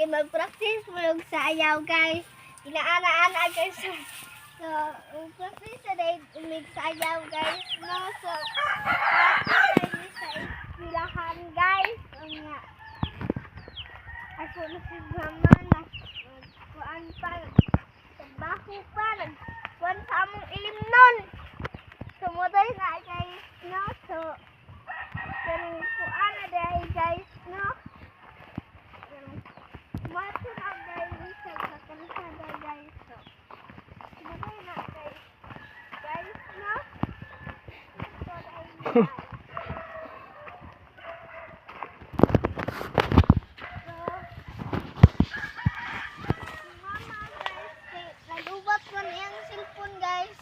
Kay mag-practice mo yung sayaw, guys. Inaana-ana, guys. So, practice sa day mig sayaw, guys, no? So, practice ay sa eskwelahan, guys. Unya. Ako na si mama na kuan pa, trabaho pa, nagkuan sa among ilimnon. Sumuday na, guys, no? So, kanang kuan na dahil, guys, no? Kanang Mato na, guys, sa kalsada, guys. So, sumuday na, guys. Guys, no? So, dahil, guys. So, si mama, guys, kay nalubat ko niyang cellphone, guys.